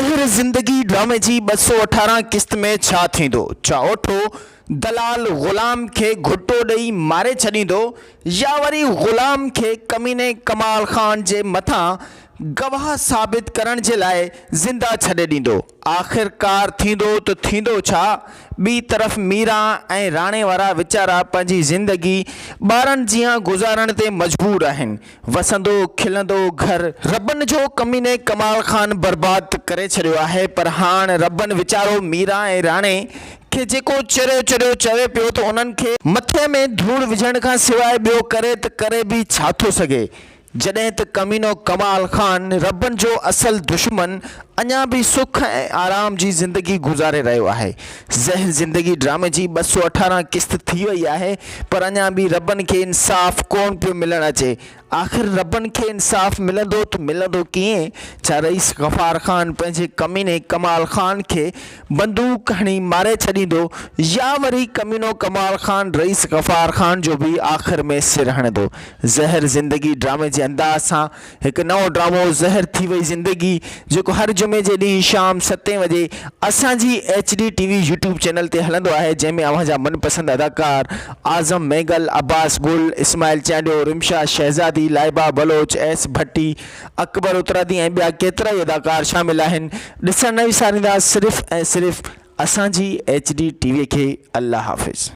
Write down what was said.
زهر زندگي ڊرامي جي 218 قسط ۾ ڇا ٿيندو؟ ڇا اوٺو دلال غلام کي گهٽو ڏئي ماري ڇڏيندو يا وري غلام کي ڪميني ڪمال خان جي مٿان گواهه ثابت ڪرڻ جي لاء زنده ڇڏي ڏيندو؟ آخرڪار ٿيندو ته ٿيندو ڇا؟ ٻي طرف ميران ۽ راڻي وارا ويچارا پنهنجي زندگي ٻارن جيان گذارڻ تي مجبور آهن. وسندو کلندو گهر ربن جو ڪميني ڪمال خان برباد ته ڪري ڇڏيو آهي پر هاڻ ربن ويچارو ميران ۽ راڻي کي جيڪو چريو چريو چوي پيو ته انهن کي مٿي ۾ ڌوڙ وجهڻ کان سواء ٻيو ڪري ته ڪري به ڇا ٿو سگهي؟ جڏهن ته ڪمينو ڪمال خان ربن جو اصل دشمن اڃا به سک ۽ آرام جي زندگي گذاري رهيو آهي. زهر زندگي ڊرامي جي 218 قسط ٿي وئي آهي پر اڃا به ربن کي انصاف ڪون پيو ملڻ اچي. آخر ربن کي انصاف ملندو ته ملندو ڪيئن؟ ڇا رئيس غفار خان پنهنجي ڪميني ڪمال خان کي بندوق هڻي ماري ڇڏيندو يا وري ڪمينو ڪمال خان رئيس غفار خان جو به آخر ۾ سر هڻندو؟ زهر زندگي ڊرامي جي انداز سان هڪ نئون ڊرامو زهر ٿي وئي زندگي جيڪو هر جمعي جي ڏينهن شام ستين وڄي اسان جي H D T V YouTube channel تي هلندو آهي جنهن ۾ اوهان جا من پسند اداڪار اعظم مينگل، عباس گل، اسماعيل چانڊيو، رمشا شهزادي، لائبه بلوچ، ايس ڀٽي، اڪبر اترادي ۽ ٻيا ڪيترائي اداڪار شامل آهن ڏسڻ نه وساريندا صرف ۽ صرف اسان جي ايڇ ڊي ٽي وي کي الله حافظ.